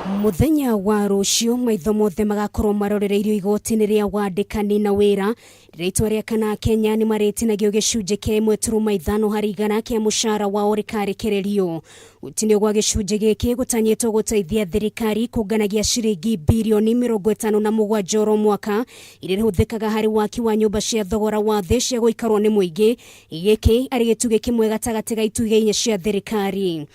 Mũthenya wa rũciũ maitho mothe magakorwo marorereirio igoti-inĩ rĩa wandĩkani na wĩra rĩrĩa itua rĩa kana Kenya nĩ marĩtinagio gĩcunjĩ kĩa 1.5 harĩ igana kĩa mũcara wao rĩkarekererio. Gũtinio gwa gĩcunjĩ gĩkĩ gũtanyĩtwo gũteithia thirikari kũnganagia ciringi birioni 57 oro mwaka iria ihũthĩkaga harĩ waki wa nyũmba cia thogora wa thĩ cia gũikarwo nĩ mũingĩ. Gĩkĩ arĩ gĩtugĩ kĩmwe gatagatĩ ga itugĩ inya cia thirikari.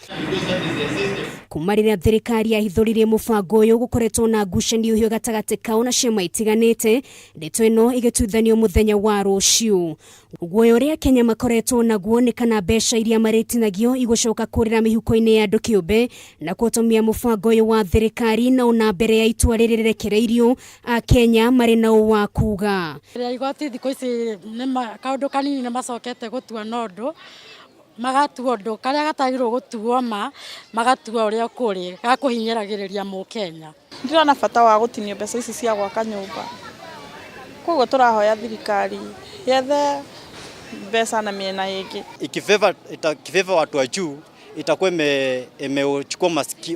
Kuma rĩrĩa thirikari yahithũririe mũbango ũyũ gũkoretwo na ngucanio hiũ gatagatĩ kao na ciama itiganĩte, ndeto ĩno ĩgĩtuithanio mũthenya wa rũciũ. Guoya ũrĩa Kenya makoretwo naguo nĩ kana mbeca iria marĩtinagio igũcoka kũrĩra mĩhuko-inĩ ya andũ kĩũmbe na kũtomia mũbango ũyũ wa thirikari na ona mbere ya itua rĩrĩ rĩrekereirio Akenya marĩ na ũ wa kuga. Rĩa igoti thikũ ici nĩ kaũndũ kanini nĩ macokete gũtua na ũndũ, magatua ũndũ karĩa gatagĩrĩirwo gũtuo ma, magatua ũrĩa kũrĩ, gakũhinyĩragĩrĩria mũkenya. Ndirona bata wa gũtinio mbeca ici cia gwaka nyũmba, koguo tũrahoya thirikari yethe mbeca na mĩena ĩngĩ. Ikifeva watu wa juu itakuwa imechukua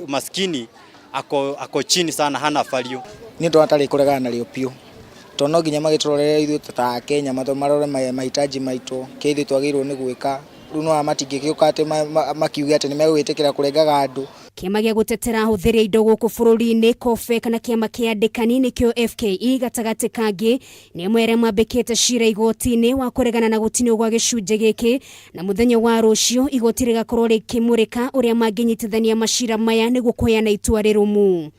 maskini ako chini sana, hana value. Niĩ ndona tarĩ kũregana narĩo biũ, tondũ no nginya magĩtũrorere ithuĩ ta Akenya marore mahitaji maitũ, kĩrĩa ithuĩ twagĩrĩirwo nĩ gwĩka. Rĩu nĩwona matingĩgĩũka atĩ makiuge atĩ nĩ megũgĩtĩkĩra kũrengaga andũ. Kĩama gĩa gũtetera ahũthĩri a indo gũkũ bũrũri-inĩ KOFEC na kĩama kĩa andĩkani nĩkĩo FKE gatagatĩ kangĩ nĩ amwe arĩa mambĩkĩte cira igoti-inĩ wa kũregana na gũtinio gwa gĩcunjĩ gĩkĩ na mũthenya wa rũciũ igoti rĩgakorwo rĩkĩmũrĩka ũrĩa mangĩnyitithania macira maya nĩguo kũheana itua rĩrũmu.